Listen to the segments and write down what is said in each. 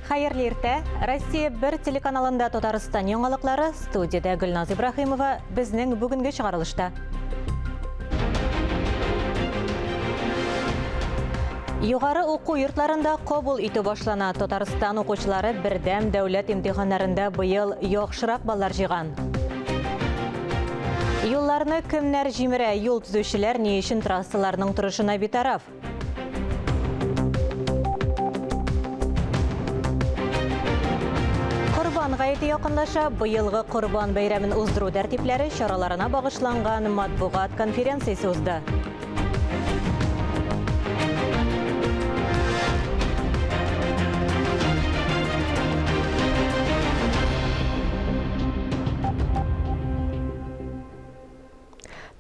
Хәерле иртә! Россия бер телеканалында Татарстан яңалыклары, студиядә Гөлназ Ибраһимова, безнең бүгенге чыгарылышта. Югары уку йортларында кабул итү башлана. Татарстан укучылары бердәм дәүләт имтиханнарында быел яхшырак баллар җыйган. Юлларны кемнәр җимерә? Юл төзүчеләр ни өчен трассаларның торышына битараф? Корбан гаете якынлаша. Быелгы Корбан бәйрәмен уздыру тәртипләре чараларына багышланган матбугат конференциясе узды.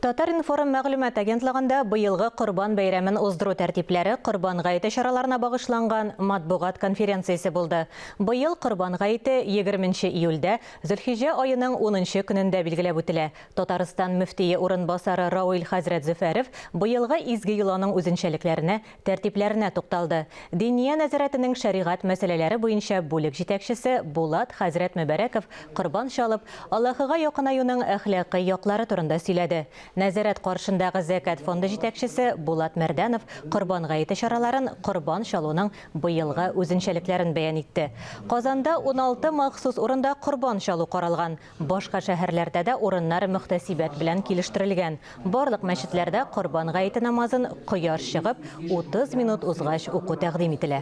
Татар-информ мәгълүмат агентлыгында быелгы Корбан бәйрәмен уздыру тәртипләре Корбан гаете чараларына багышланган матбугат конференциясе булды. Быел Корбан гаете 20 июльдә, Зөлхиҗә аеның унынчы көнендә билгеләп үтелә. Татарстан мөфтие урынбасары Рауил хәзрәт Зөфәров быелгы изге йоланың үзенчәлекләренә, тәртипләренә тукталды. Диния нәзарәтенең шәригать мәсьәләләре буенча бүлек җитәкчесе Булат хәзрәт Мөбәрәков корбан чалып, Аллаһыга якынаюның әхлакый яклары турында сөйләде. Нәзарәт каршындагы Зәкят фонды җитәкчесе Булат Мәрдәнов Корбан гаете чараларын, корбан чалуның быелгы үзенчәлекләрен бәян итте. Казанда 16 махсус урында корбан чалу каралган. Башка шәһәрләрдә дә урыннар мөхтәсибәт белән килештерелгән. Барлык мәчетләрдә Корбан гаете намазын кояш чыгып, 30 минут узгач уку тәкъдим ителә.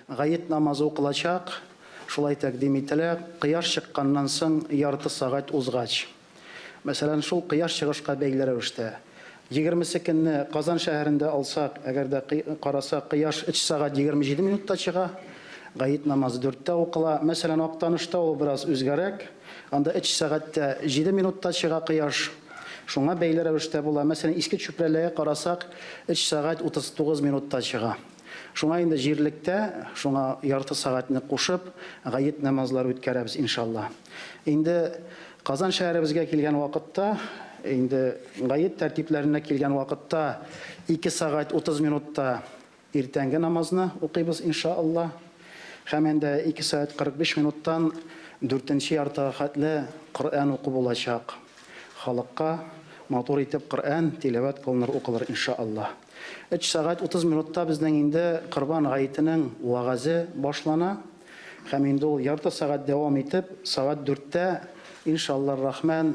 Гает намазы укылачак, шулай тәкъдим ителә, кояш чыкканнан соң ярты сәгать узгач. Мәсәлән, шул кояш чыгышка бәйле рәвештә. Егермесе көнне Казан шәһәрендә алсак, әгәр дә карасак, кояш өч сәгать 27 минутта чыга, гает намазы дүрттә укыла. Мәсәлән, Актанышта ул бераз үзгәрәк, анда өч сәгать тә җиде минутта чыга кояш. Шуңа бәйле рәвештә була. Мәсәлән, Иске Чүпрәлегә карасак, өч сәгать 39 минутта чыга. Шуңа инде җирлектә, шуңа ярты сәгатьне кушып, гает намазлары үткәрәбез, иншалла. Инде Казан шәһәребезгә килгән вакытта, инде гает тәртипләренә килгән вакытта, 2 сәгать 30 минутта иртәнге намазны укыйбыз, иншалла. Һәм инде 2 сәгать 45 минуттан дүртенче яртыга хәтле Коръән уку булачак. Халыкка матур итеп Коръән тиләвәт кылыныр, укылыр, иншалла. Өч сәгать 30 минутта безнең инде Корбан гаетенең вәгазе башлана. Һәм инде ул ярты сәгать дәвам итеп, сәгать дүрттә, иншаллар рахман,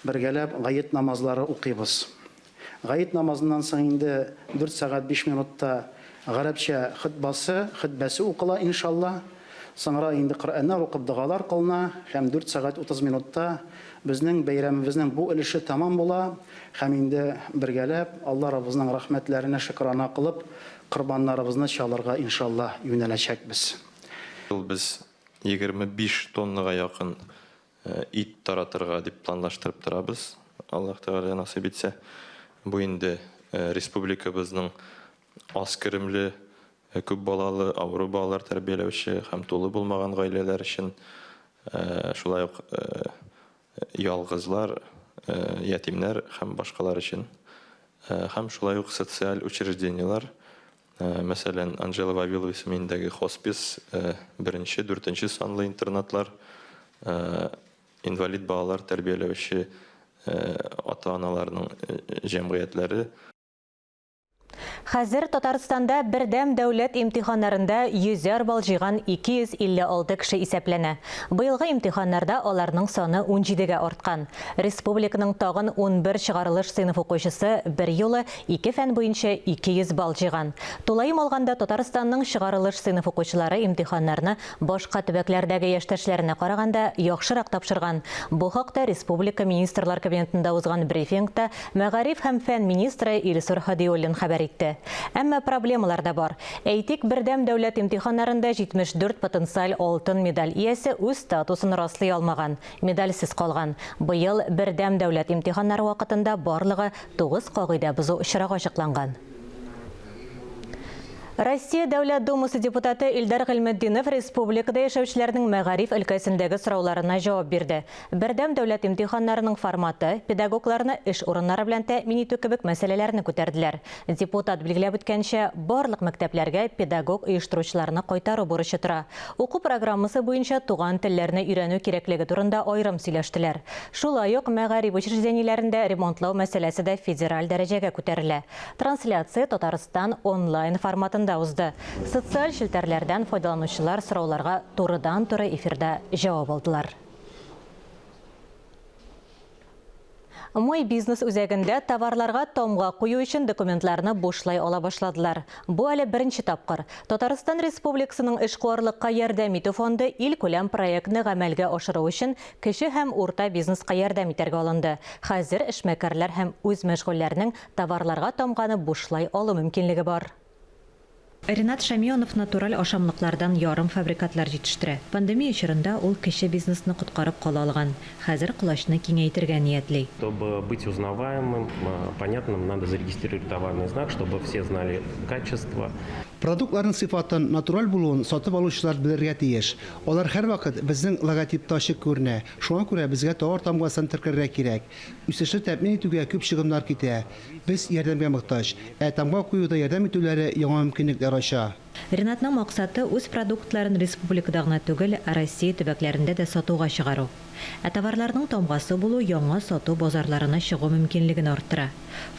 бергәләп гает намазлары укыйбыз. Гает намазыннан соң инде дүрт сәгать биш минутта гарәпчә хөтбасы, хөтбәсе укыла, иншалла. Соңра инде Коръәннәр укып догалар кылына һәм дүрт сәгать 30 минутта безнең бәйрәмебезнең бу өлеше тәмам була һәм инде бергәләп Алла Раббыбызның рәхмәтләренә шөкрана кылып корбаннарыбызны чалырга иншалла юнәләчәкбез. Быел без 25 тоннага якын ит таратырга дип планлаштырып торабыз, Аллаһ Тәгалә насыйп итсә. Бу инде республикабызның аз керемле, күп балалы, авыру балалар тәрбияләүче һәм тулы булмаган гаиләләр өчен, шулай ук ялгызлар, ятимнәр һәм башкалар өчен. Һәм шулай ук социаль учреждениеләр, мәсәлән, Анжела Вавилова исемендәге хоспис, беренче, дүртенче санлы интернатлар, инвалид балалар тәрбияләүче ата-аналарның җәмгыятьләре. Хәзер Татарстанда бердәм дәүләт имтиханнарында йөзәр балл җыйган 256 кеше исәпләнә. Быелгы имтиханнарда аларның саны унҗидегә арткан. Республиканың тагын 11 чыгарылыш сыйныф укучысы берьюлы ике фән буенча 200 балл җыйган. Тулаем алганда, Татарстанның чыгарылыш сыйныф укучылары имтиханнарны башка төбәкләрдәге яшьтәшләренә караганда яхшырак тапшырган. Бу хакта республика Министрлар Кабинетында узган брифингта мәгариф һәм фән министры Илсур Һадиуллин хәбәр итте. Әмма проблемалар да бар. Әйтик, бердәм дәүләт имтиханнарында 74 потенциаль алтын медаль иясе үз статусын раслый алмаган, медальсез калган. Быел бердәм дәүләт имтиханнары вакытында барлыгы 9 кагыйдә бозу очрагы ачыкланган. Россия Дәүләт Думасы депутаты Илдар Гыйльметдинов республикада яшәүчеләрнең мәгариф өлкәсендәге сорауларына җавап бирде. Бердәм дәүләт имтиханнарының форматы, педагогларны эш урыннары белән тәэмин итү кебек мәсьәләләрне күтәрделәр. Депутат билгеләп үткәнчә, барлык мәктәпләргә педагог-оештыручыларны кайтару бурычы тора. Уку программасы буенча туган телләрне өйрәнү кирәклеге турында аерым сөйләштеләр. Шулай ук мәгариф учреждениеләрендә ремонтлау мәсьәләсе дә федераль дәрәҗәгә күтәрелә. Трансляция Татарстан онлайн форматында узды. Социаль челтәрләрдән файдаланучылар сорауларга турыдан-туры эфирда җавап алдылар. Мой бизнес үзәгендә товарларга тамга кую өчен документларны бушлай ала башладылар. Бу әле беренче тапкыр. Татарстан Республикасының эшкуарлыкка ярдәм итү фонды илкүләм проектны гамәлгә ашыру өчен кече һәм урта бизнеска ярдәм итәргә алынды. Хәзер эшмәкәрләр һәм үзмәшгульләрнең Товарларга тамганы бушлай алу мөмкинлеге бар. Ренат Шамионов натураль ашамлыклардан ярымфабрикатлар җитештерә. Пандемия чорында ул кече бизнесны коткарып кала алган. Хәзер колачны киңәйтергә ниятли. Чтобы быть узнаваемым, понятным, надо зарегистрировать товарный знак, чтобы все знали качество. Продуктларның сыйфатын, натураль булуын сатып алучылар белергә тиеш. Алар һәрвакыт безнең логотипта ачык күренә. Шуңа күрә безгә товар тамгасын теркәргә кирәк. Үсешне тәэмин итүгә күп чыгымнар китә. Без ярдәмгә мохтаҗ. Ә тамга куюда ярдәм итүләре яңа мөмкинлекләр ача. Ренатның максаты, үз продуктларын республикада гына түгел, Россия төбәкләрендә дә сатуга чыгару. Ә товарларның тамгасы булу яңа сату базарларына чыгу мөмкинлеген арттыра.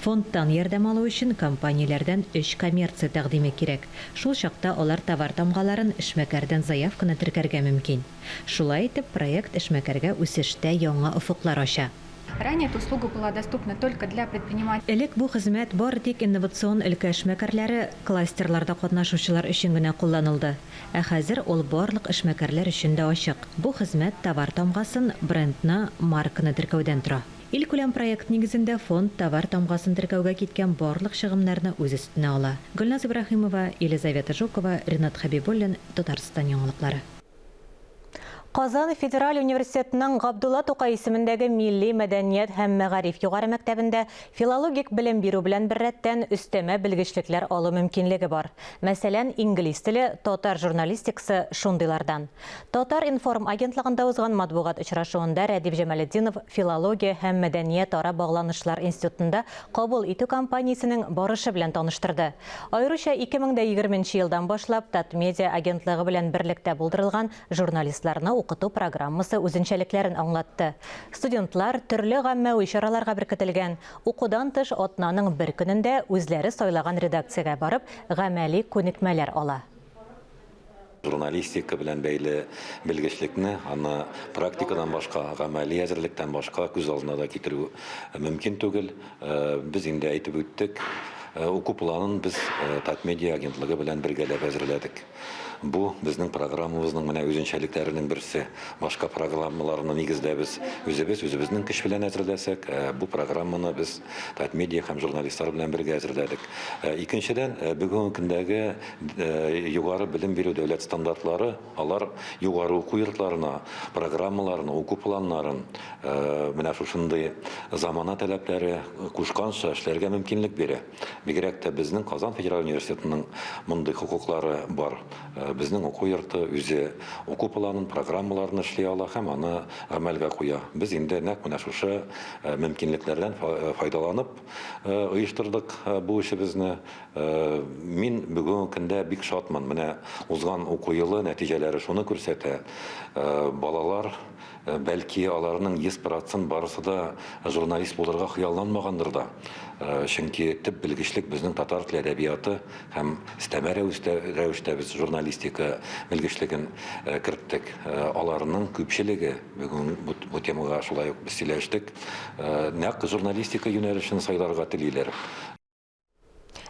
Фондтан ярдәм алу өчен компанияләрдән өч коммерция тәкъдиме кирәк. Шул чакта алар товар тамгаларын эшмәкәрдән заявканы теркәргә мөмкин. Шулай итеп, проект эшмәкәргә үсештә яңа офыклар ача. Ранее эта услуга была доступна только для предпринимателей. Элек бу хезмәт бары тик инновацион өлкә эшмәкәрләре, кластерларда катнашучылар өчен генә кулланылды. Ә хәзер ул барлык эшмәкәрләр өчен дә ачык. Бу хезмәт товар тамгасын, брендны, марканы теркәүдән тора. Илкүләм проект нигезендә фонд товар тамгасын теркәүгә киткән барлык чыгымнарны үз өстенә ала. Гөлназ Ибраһимова, Елизавета Жукова, Ренат Хәбибуллин, Татарстан яңалыклары. Казан федераль университетының Габдулла Тукай исемендәге милли мәдәният һәм мәгариф югары мәктәбендә филологик белем бирү белән беррәттән өстәмә белгечлекләр алу мөмкинлеге бар. Мәсәлән, инглиз теле, татар журналистикасы шундыйлардан. Татар-информ агентлыгында узган матбугат очрашуында Рәдиф Җамалетдинов филология һәм мәдәниятара багланышлар институтында кабул итү кампаниясенең барышы белән таныштырды. Аеруча 2020 нче елдан башлап Татмедиа агентлыгы белән берлектә булдырылган журналистларны укыту программасы үзенчәлекләрен аңлатты. Студентлар төрле гаммәви чараларга беркетелгән. Укудан тыш атнаның бер көнендә үзләре сайлаган редакциягә барып, гамәли күнекмәләр ала. Журналистика белән бәйле белгечлекне, аны практикадан башка, гамәли әзерлектән башка күз алдына да китерү мөмкин түгел. Без инде әйтеп үттек, уку планын без Татмедиа агентлыгы белән бергәләп әзерләдек. Бу безнең программабызның менә үзенчәлекләренең берсе. Башка программаларны нигездә без үзебез, үзебезнең көч белән әзерләсәк, бу программаны без Татмедиа һәм журналистлар белән бергә әзерләдек. Икенчедән, бүгенге көндәге Югары белем бирү дәүләт стандартлары, алар югары уку йортларына программаларын, уку планнарын менә шушындый замана таләпләре кушканча эшләргә мөмкинлек бирә. Бигрәк тә безнең Казан федераль университетының мондый хокуклары бар. Безнең уку йорты үзе уку планын, программаларын эшли ала һәм аны гамәлгә куя. Без инде нәкъ менә шушы мөмкинлекләрдән файдаланып оештырдык бу эшебезне. Мин бүгенге көндә бик шатмын. Менә узган уку елы нәтиҗәләре шуны күрсәтә. Балалар, бәлки, аларның 100 процент барысы да журналист булырга хыялланмагандыр да. Чөнки төп белгечлек безнең татар теле әдәбияты һәм өстәмә рәвештә без журналистика белгечлеген керттек. Аларның күпчелеге, бүген бу темага шулай ук без сөйләштек, нәкъ журналистика юнәлешен сайларга телиләр.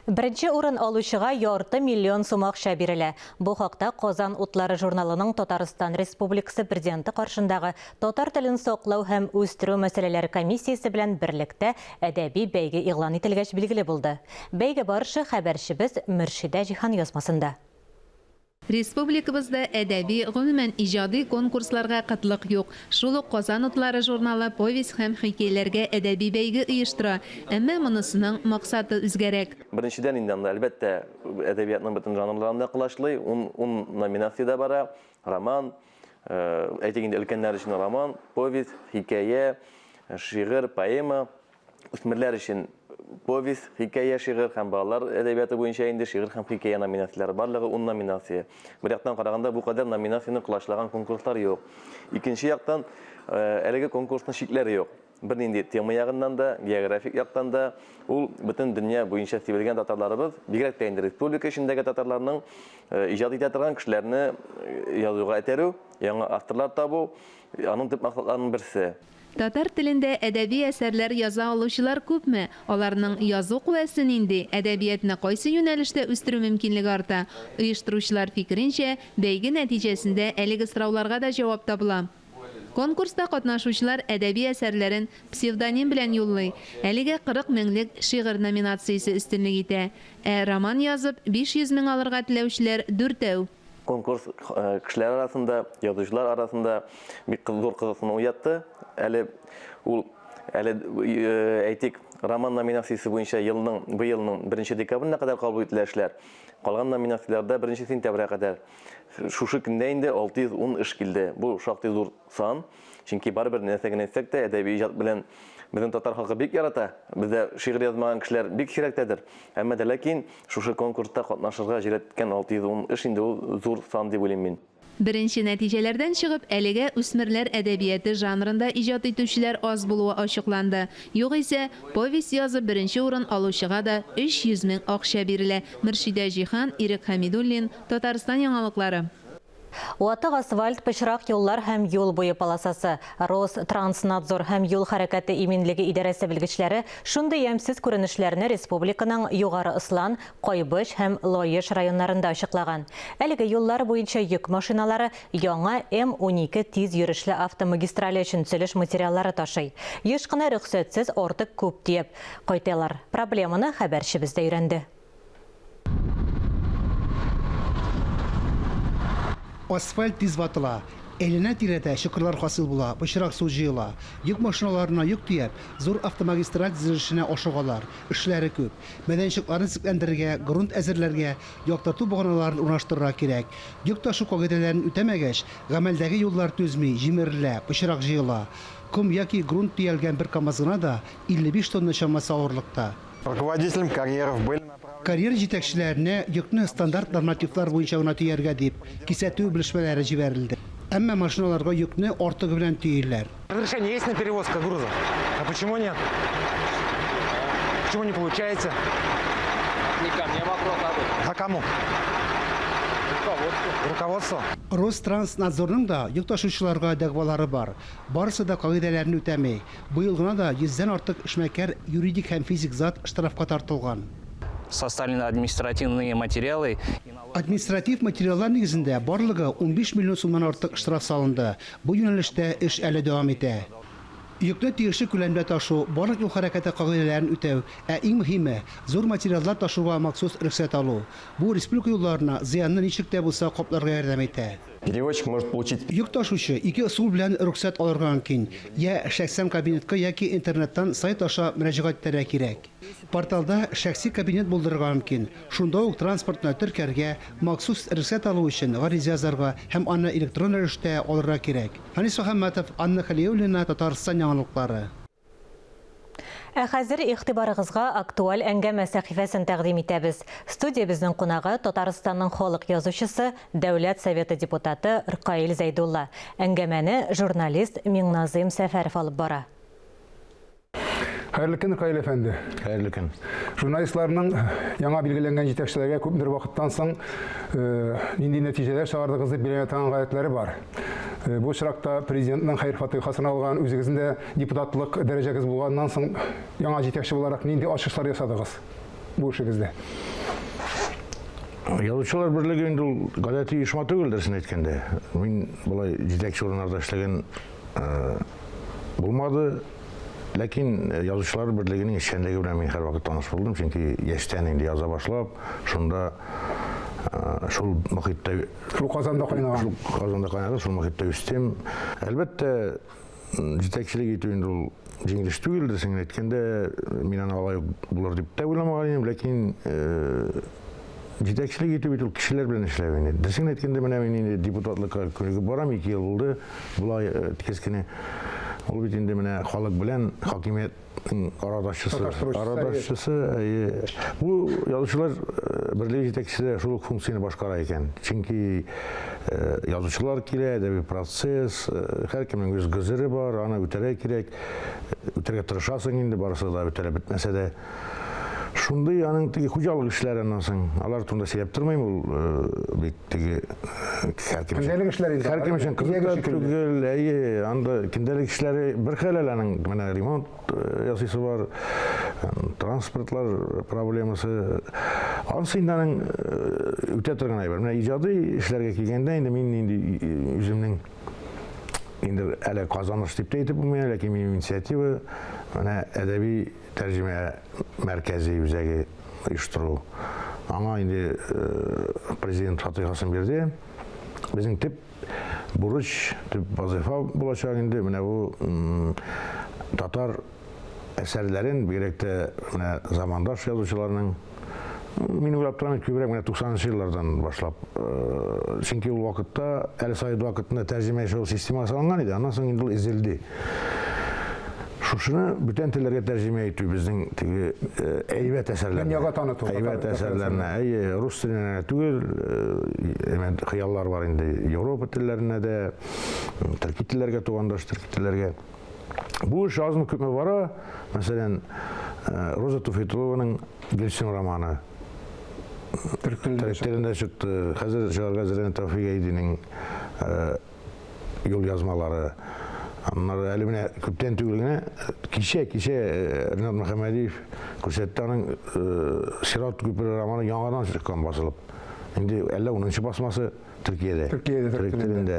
Беренче урын алучыга ярты миллион сум акча бирелә. Бу хакта Казан утлары журналының Татарстан Республикасы Президенты каршындагы татар телен саклау һәм үстерү мәсьәләләре комиссиясе белән берлектә әдәби бәйге игълан ителгәч билгеле булды. Бәйге барышы хәбәрчебез Мөршидә Җиһан язмасында. Республикабызда әдәби, гомумән, иҗади конкурсларга кытлык юк. Шул ук Казан утлары журналы повесть һәм хикәяләргә әдәби бәйге оештыра. Әмма монысының максаты үзгәрәк. Беренчедән инде анда, әлбәттә, әдәбиятның бөтен жанрларын да колачлый, ун, ун номинациядә бара, роман, әйтик инде, өлкәннәр өчен роман, повесть, хикәя, шигырь, поэма, Үсмерләр өчен повесть, хикәя, шигырь һәм балалар әдәбияты буенча инде шигырь һәм хикәя номинацияләре. Барлыгы ун номинация. Бер яктан караганда, бу кадәр номинацияне колачлаган конкурслар юк. Икенче яктан, әлеге конкурсның чикләре юк. Бернинди тема ягыннан да, географик яктан да ул бөтен дөнья буенча сибелгән татарларыбыз, бигрәк тә инде республика эчендәге татарларның иҗат итә торган кешеләрне язуга этәрү, яңа авторлар табу, аның төп максатларының берсе. Татар телендә әдәби әсәрләр яза алучылар күпме? Аларның язу куәсе нинди? Әдәбиятны кайсы юнәлештә үстерү мөмкинлеге арта? Оештыручылар фикеренчә, бәйге нәтиҗәсендә әлеге сорауларга да җавап табыла. Конкурста катнашучылар әдәби әсәрләрен псевдоним белән юллый. Әлегә 40 меңлек шигырь номинациясе өстенлек итә. Ә роман язып, 500 мең алырга теләүчеләр дүртәү. Конкурс кешеләр арасында, язучылар арасында бик зур кызыксыну уятты. Әле ул әле әйтик, роман номинациясе буенча елның быелның 1 декабренә кадәр кабул ителә эшләр. Калган номинацияләрдә 1 сентябрьгә кадәр. Шушы көндә инде 610 эш килде. Бу шактый зур сан. Чөнки барыбер нәрсә генә әйтсәк тә, әдәби иҗат белән безнең татар халкы бик ярата. Бездә шигырь язмаган кешеләр бик сирәктәдер. Әмма дә ләкин шушы конкурста катнашырга җөрьәт иткән 610 эш инде ул зур сан дип уйлыйм мин. Беренче нәтиҗәләрдән чыгып, әлегә үсмерләр әдәбияты жанрында иҗат итүчеләр аз булуы ачыкланды. Югыйсә, повесть язып беренче урын алучыга да 300 мең акча бирелә. Мөршидә Җиһан, Ирек Хәмидуллин, Татарстан яңалыклары. Ватык асфальт, пычрак юллар һәм юл буе полосасы. Ространснадзор һәм юл хәрәкәте иминлеге идарәсе белгечләре шундый ямьсез күренешләрне республиканың Югары Ослан, Кайбыч һәм Лаеш районнарында ачыклаган. Әлеге юллар буенча йөк машиналары яңа М-12 тиз йөрешле автомагистрале өчен төзелеш материаллары ташый. Еш кына рөхсәтсез артык күп төяп кайталар. Проблеманы хәбәрчебез дә өйрәнде. Асфальт тиз ватыла. Әйләнә-тирәдә чокырлар хасил була, пычрак су җыела. Йөк машиналарына йөк төяп, зур автомагистраль төзелешенә ашыгалар. Эшләре күп. Мәйданчыкларны төзекләндерергә, грунт әзерләргә, яктырту баганаларын урнаштырырга кирәк. Йөк ташу кагыйдәләрен үтәмәгәч, гамәлдәге юллар түзми, җимерелә, пычрак җыела. Ком яки грунт төялгән бер КАМАЗ гына да 55 тонна чамасы авырлыкта. Руководителям карьеров были Карьер җитәкчеләренә йөкне стандарт нормативлар буенча гына төяргә дип, кисәтү белешмәләре җибәрелде. Әмма машиналарга йөкне артыгы белән төйиләр. Разрешение есть на перевозку груза? А почему нет? Почему не получаете? Не ко мне вопрос, а кому? Руководству. Руководству? Ространснадзорның да йөк ташучыларга дәгъвалары бар. Барысы да кагыйдәләрне үтәми. Быел гына да йөздән артык эшмәкәр, юридик һәм физик зат штрафка тартылган. Составлены административные материалы. Административ материаллар нигезендә барлыгы 15 миллион сумнан артык штраф салынды. Бу юнәлештә эш әле дәвам итә. Йөкне тиешле күләмдә ташу, барлык юл хәрәкәте кагыйдәләрен үтәү, ә иң мөһиме, зур материаллар ташуга махсус рөхсәт алу. Бу республика юлларына зыянны ничек тә булса капларга ярдәм итә. Перевозчик может получить. Йөк ташучы ике ысул белән рөхсәт алырга мөмкин, йә шәхсән кабинетка яки интернеттан сайт аша мөрәҗәгать итәргә кирәк. Порталда шәхси кабинет булдырырга мөмкин, шунда ук транспортны теркәргә, махсус рөхсәт алу өчен гариза язарга һәм аны электрон рәвештә алырга кирәк. Фәнис Мөхәммәтов, Анна Хәлиуллина, Татарстан яңалыклары. Ә хәзер игътибарыгызга актуаль әңгәмә сәхифәсен тәкъдим итәбез. Студиябезнең кунагы Татарстанның халык язучысы, Дәүләт Советы депутаты Ркаил Зәйдулла. Әңгәмәне журналист Миңназыйм Сәфәров алып бара. Хәерле көн, Ркаил әфәнде. Хәерле көн. Журналистларның яңа билгеләнгән җитәкчеләргә күпмедер вакыттан соң нинди нәтиҗәләр чыгардыгыз дип билгеләнә торган гадәтләре бар. Бу очракта президентның хәер-фатыйхасын алган, үзегезнең дә депутатлык дәрәҗәгез булганнан соң яңа җитәкче буларак нинди ачышлар ясадыгыз бу эшегездә? Язучылар берлеге инде ул гадәти оешма түгел, дөресен әйткәндә. Мин болай җитәкче урыннарда эшләгән булмады. Ләкин Язучылар берлегенең эшчәнлеге белән мин һәрвакыт таныш булдым, чөнки яшьтән инде яза башлап, шунда. Шул мохиттә Шул Казанда кайнаган. Шул Казанда кайнадым, шул мохиттә үстем. Әлбәттә, җитәкчелек итү инде ул җиңел эш түгел, дөресен генә әйткәндә, мин аны алай ук булыр дип тә уйламаган идем, ләкин җитәкчелек итү бит ул кешеләр белән эшләү инде. Дөресен генә әйткәндә, менә мин инде депутатлыкка күнегеп барам, 2 ел булды, болай тигез кенә. Ул бит инде менә халык белән хакимият арадашчысы. Арадашчысы, әйе. Бу язучылар берлеге җитәкчесе дә шул ук функцияне башкара икән. Чөнки язучылар килә, әдәби процесс, һәркемнең үз гозере бар, аны үтәргә кирәк. Үтәргә тырышасың инде, барысы да үтәлеп бетмәсә дә. Шундый аның теге хуҗалык эшләре аннан соң. Алар турында сөйләп тормыйм, ул бик теге һәркем өчен. Көндәлек эшләр инде. Һәркем өчен кызык та түгел, әйе, анда көндәлек эшләре бер хәл әле аның, менә ремонт ясыйсы бар, транспортлар проблемасы. Анысы инде аның үтә торган әйбер. Менә иҗади эшләргә килгәндә инде мин инде үземнең инде әле казаныш дип тә әйтеп булмый, ләкин минем инициатива менә әдәби Тәрҗемә мәркәзе үзәге оештыру. Аңа инде президент фатыйхасын бирде. Безнең төп бурыч, төп вазыйфа булачак инде менә бу татар әсәрләрен, бигрәк тә менә замандаш язучыларның, мин уйлап торам, күбрәк менә 90 еллардан башлап, чөнки ул вакытта, әле совет вакытында тәрҗемә ясау системасы алынган иде, аннан соң инде ул изелде. Шушыны бүтән телләргә тәрҗемә итү безнең теге әйбәт әсәрләрне. Дөньяга таныту. Әйбәт әсәрләрне. Әйе, рус теленә генә түгел, хыяллар бар инде Европа телләренә дә, төрки телләргә, тугандаш төрки телләргә. Бу эш азмы күпме бара. Мәсәлән, Роза Туфитулованың Гөлсем романы төрек телендә чыкты. Хәзер чыгарга әзерләнә Тәүфик Әйдинең юл язмалары. Аннары әле менә күптән түгел генә кичә, кичә Ринат Мөхәммәдиев күрсәтте аның Сират күпере романы яңадан чыккан басылып. Инде әллә 10 басмасы Төркиядә. Төркиядә төрек телендә.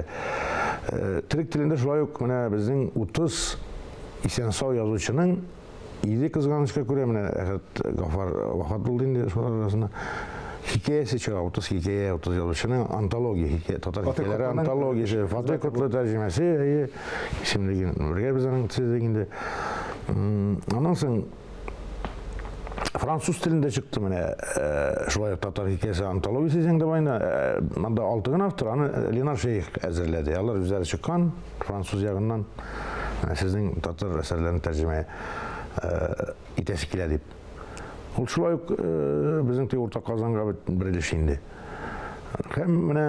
Төрек телендә шулай ук менә безнең 30 исән-сау язучының Иде кызганычка күрә, менә Әхәт Гафар вафат булды инде шулар арасында. Хикәясе чыга, 30 хикәя, 30 язучының антология, хикәя, татар хикәяләре антологиясе, Фатыйх Котлы тәрҗемәсе, әйе, исемлеген бергә без аның төзедек инде. Аннан соң француз телендә чыкты менә шулай ук татар хикәясе антологиясе дисәң дә байна. Монда 6 гына автор, аны Ленар Шәех әзерләде. Алар үзләре чыккан француз ягыннан. Сезнең татар әсәрләрен тәрҗемә итәсе килә дип. Ул шулай ук безнең теге уртак Казанга бер өлеш инде. Һәм менә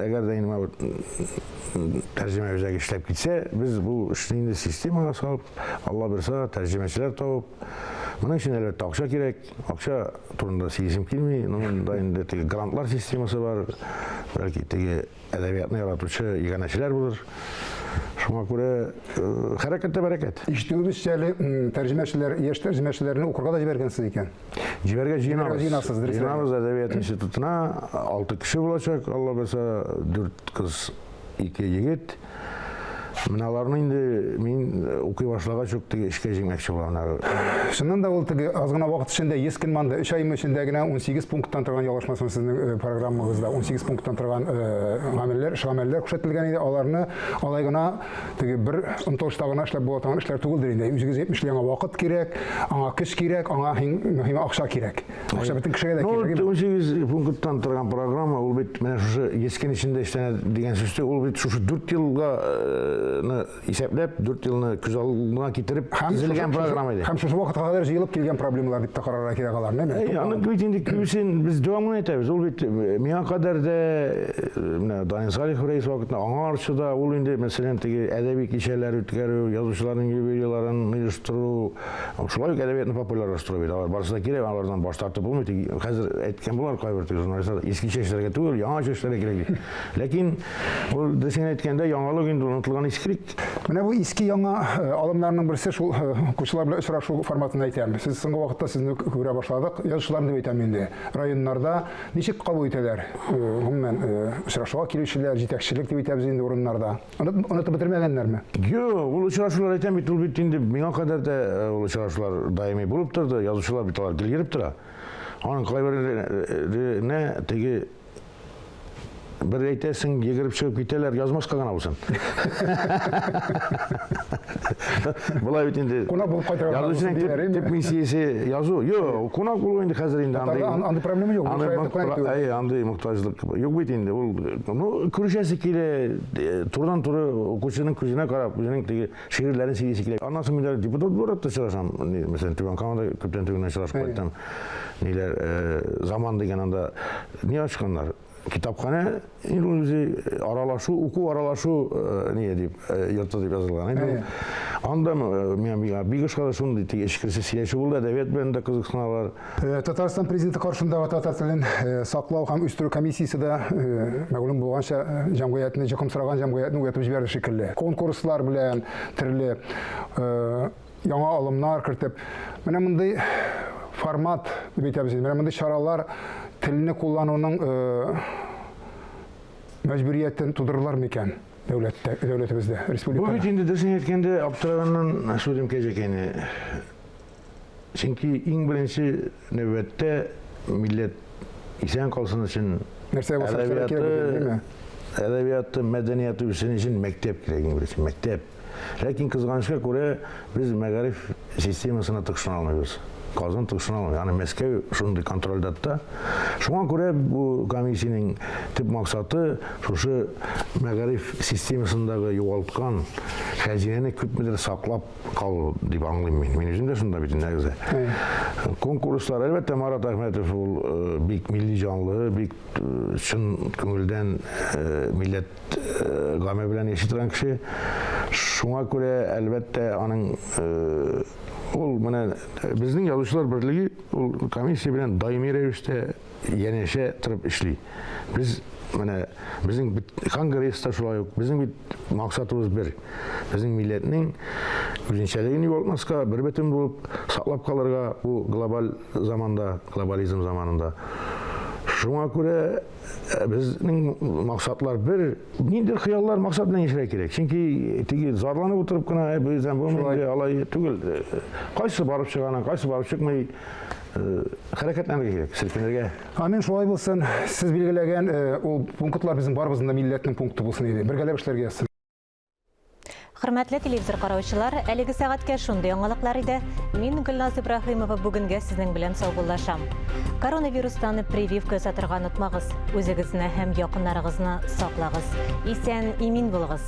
әгәр дә инде тәрҗемә үзәге эшләп китсә, без бу эшне инде системага салып, Алла бирса, тәрҗемәчеләр табып, моның өчен әлбәттә акча кирәк. Акча турында сөйлисем килми, но монда инде теге грантлар системасы бар. Бәлки теге Әдәбиятны яратучы иганәчеләр булыр. Шуңа күрә хәрәкәттә бәрәкәт. Ишетүебезчә әле тәрҗемәчеләр, яшь тәрҗемәчеләрне укырга да җибәргәнсез икән. Җибәргә җыенабыз. Җыенасыз, дөрес. Җыенабыз әдәбият институтына. 6 кеше булачак, Алла бирсә, 4 кыз, 2 егет. Менә аларны инде мин укый башлагач ук теге эшкә җиңмәкче булам. Чыннан да ул теге аз гына вакыт эчендә 100 көн манда 3 ай эчендә генә 18 пункттан торган ялгышмасам сезнең программагызда 18 пункттан торган гамәлләр, эш гамәлләр күрсәтелгән иде. Аларны алай гына теге бер омтылышта гына эшләп була торган эшләр түгелдер инде. Үзегез әйтмешли, аңа вакыт кирәк, аңа көч кирәк, аңа иң мөһиме акча кирәк. Акча бөтен кешегә дә кирәк. Ну, 18 пункттан торган программа, ул бит менә шушы 100 көн эчендә эшләнә дигән сүз түгел, ул бит шушы 4 елга исәпләп, 4 елны күз алдына китереп төзелгән программа иде. Һәм шушы вакытка кадәр җыелып килгән проблемалар дип тә карарга кирәк аларны, әйме? Аны бит инде күбесен без дәвам гына итәбез. Ул бит миңа кадәр дә менә Данил Салихов рәис вакытында, аңарчы да ул инде, мәсәлән, теге әдәби кичәләр үткәрү, язучыларның юбилейларын оештыру, Шулай ук әдәбиятны популярлаштыру бит. Алар барысы да кирәк, алардан баш тартып булмый. Тик хәзер әйткән булар кайбер теге журналистлар, искечә эшләргә түгел, яңача эшләргә кирәк дип. Ләкин ул дөресен әйткәндә, яңалык инде онытылган искелек. Менә бу иске яңа алымнарның берсе шул укучылар белән очрашу форматын әйтәм. Сез соңгы вакытта сезне күрә башладык. Язучыларны дип әйтәм инде. Районнарда ничек кабул итәләр? Гомумән, очрашуга килүчеләр, җитәкчелек дип әйтәбез инде урыннарда. Онытып бетермәгәннәрме? Юк, ул очрашулар әйтәм бит, ул бит инде миңа кадәр дә ул очрашулар даими булып торды. Язучылар бит алар гел йөреп тора. Аның кайберенә теге Бер әйтәсең, йөгереп чыгып китәләр, язмаска гына булсын. Болай бит инде. Кунак булып кайтырга Язучының төп, төп миссиясе язу. Юк, кунак булу инде хәзер инде андый. Андый проблема юк. Андый, андый мохтаҗлык юк бит инде. Ул, ну, күрешәсе килә, э, турыдан-туры укучының күзенә карап, үзенең теге шигырьләрен сөйлисе килә. Аннан соң мин әле депутат буларак та очрашам. Мәсәлән, Түбән Камада күптән түгел очрашып кайттым. Ниләр, э, заман дигән анда ни ачканнар? Китапханә инде ул үзе аралашу, уку аралашу э, ни дип э, йорты дип язылган. Инде анда миңа бик бик ошады шундый теге эчкерсез сөйләшү булды, әдәбият белән дә кызыксыналар. Татарстан президенты каршындагы татар телен саклау һәм үстерү комиссиясе дә мәгълүм булганча җәмгыятьне, йокымсыраган җәмгыятьне уятып җибәрде шикелле. Конкурслар белән төрле яңа алымнар кертеп, менә мондый формат дип әйтәбез инде, менә мондый чаралар телне куллануның мәҗбүриятен тудырырлар микән дәүләттә, дәүләтебездә, республикада? Бу бит инде дөресен әйткәндә аптыраганнан сүзем кәҗәкәйне. Чөнки иң беренче нәүбәттә милләт исән калсын өчен нәрсә булса әдәбияты, әдәбияты, мәдәнияты үссен өчен мәктәп кирәк иң беренче, мәктәп. Ләкин кызганычка күрә без мәгариф системасына тыкшына алмыйбыз. Казан тыкшына алмый. Аны Мәскәү шундый контрольдә тота. Шуңа күрә бу комиссиянең төп максаты шушы мәгариф системасындагы югалткан хәзинәне күпмедер саклап калу дип аңлыйм мин. Мин үзем дә шунда бит инде нәгезе. Конкурслар, әлбәттә, Марат Әхмәтов ул э, бик милли җанлы, бик э, чын күңелдән э, милләт гаме белән яши торган кеше. Шуңа күрә, әлбәттә, аның ул менә безнең язучылар берлеге ул комиссия белән даими рәвештә янәшә торып эшли. Без менә безнең бит конгресс та шулай ук, безнең бит максатыбыз бер. Безнең милләтнең үзенчәлеген югалтмаска, бер бөтен булып саклап калырга бу глобаль заманда, глобализм заманында. Шуңа күрә э, безнең максатлар бер, ниндидер хыяллар, максат белән яшәргә кирәк. Чөнки теге зарланып утырып кына, «Э, бездән булмый, алай түгел. Э, кайсы барып чыга, кайсы барып чыкмый. Хәрәкәтләнергә кирәк, селкенергә. Амин, шулай булсын. Сез билгеләгән ул пунктлар безнең барыбызның да милләтнең пункты булсын иде. Бергәләп эшләргә язсын. Хөрмәтле телевизор караучылар, әлеге сәгатькә шундый яңалыклар иде. Мин Гөлназ Ибраһимова бүгенгә сезнең белән саубуллашам. Коронавирустан прививка ясатырга онытмагыз. Үзегезне һәм якыннарыгызны саклагыз. Исән, имин булыгыз.